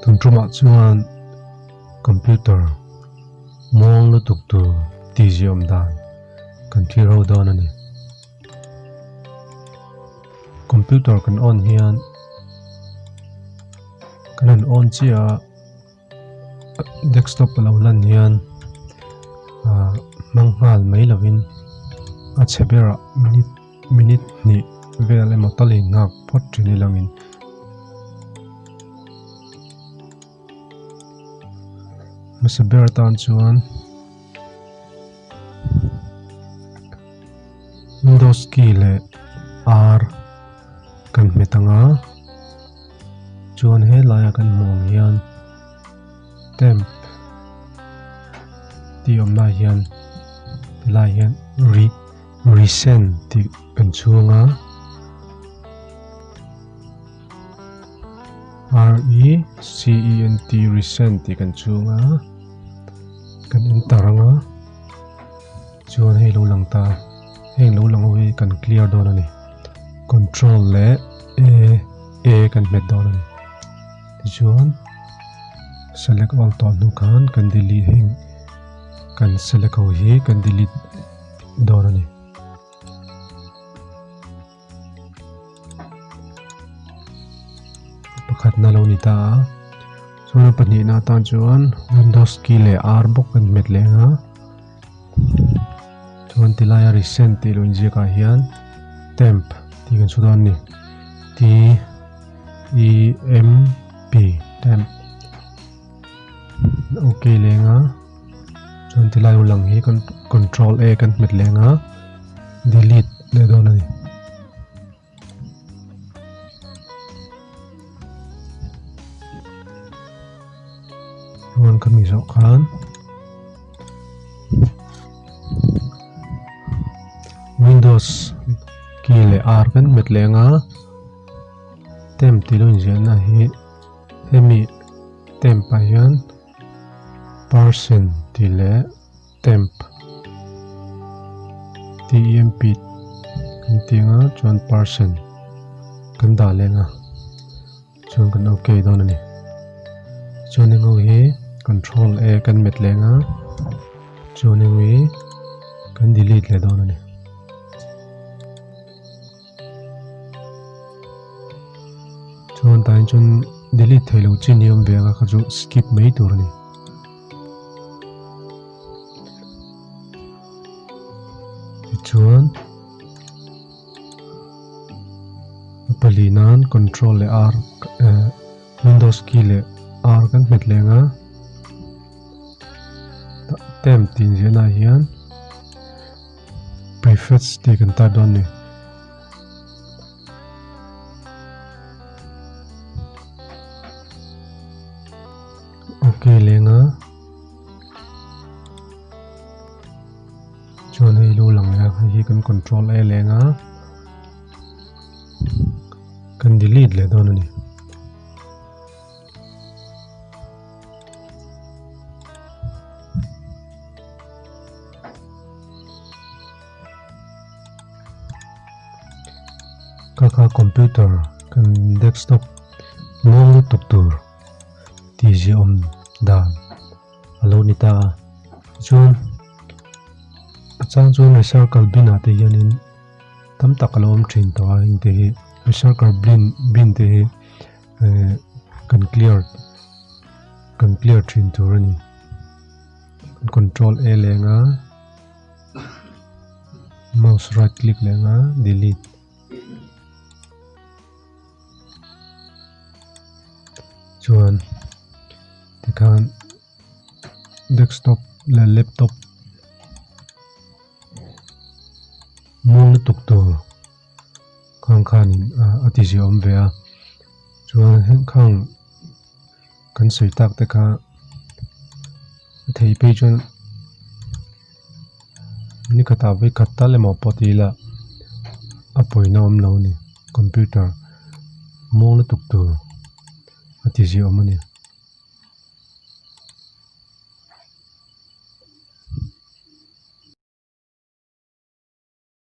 Tun tumah chuan computer muang lutuk tur tihziah awm dan kan thlir ho dawn a ni. Computer kan on hian kan han on chiah a. Desktop a lo lan hian ah hmang nghal mai lovin a chhe berah minute minute hnih vel emaw tal in nghak phawt thin i langin hmasa ber atan chuan Windows key leh R kan hmet ang a. Chuan helaiah kan hmuh ang hian temp tih awm lai hian tilai hian re recent tih kan chhung a r e c e n t recent tih kan chhung a kan enter ang a chuan hei lo lang ta heng lo lang ho hi kan clear dawn a ni control leh a a kan hmet dawn a ni tichuan select all tawh hnu khan kan delete heng kan select ho hi kan delete dawn a ni. Pakhatna lo ni ta a chuan a pahnihna atan chuan windows key leh r bawk kan hmet leh ang a chuan tilaia recent tih lo inziak ah hian temp tih kan chhu dawn a ni t e m p temp ok leng a chuan tilai u lang hi kan control a kan hmet leng a delete leh dawn a ni. Chuan khami zawh khan windows key leh r kan hmet leng a temp tih lo inziahna hi hemi temp ah hian percent tih leh temp t e m p kan tih ang a chuan percent kan dah leh ang a chuan kan ok dawn a ni chuan eng ho hi control a kan met leh ang a chuan eng hi kan delete leh dawn a ni. Chuan tah hian chuan delete theih loh chin hi a awm ve ang a kha chu skip mai tur a ni. Tichuan a pali nan control leh r eh windows key leh r kan hmet leng a temp tih inziahna ah hian prefetch tih kan type dawn a ni. Ok leng a chuan hei lo lang leh a hei hi kan control a leng a kan delete leh dawn a ni. Ka kha computer kan desktop muang lutuk tur tih ziah awm dan a lo ni ta a tichuan a chang chuan recycle bin ah te hianin tam tak a lo awm thin tawh a heng te hi recycle bin bin te hi eh kan clear kan clear thin tur a ni control a leng a mouse right click leng a delete. Chuan tikhan desktop leh laptop muang lutuk tur khang khanin a ti ziah awm ve a chuan heng khang kan sawi tak te kha a thei phei chuan ni khatah vawi khat tal emaw pawh ti ila a pawina awm lo a ni computer muang lutuk tur a ti ziah awm a ni.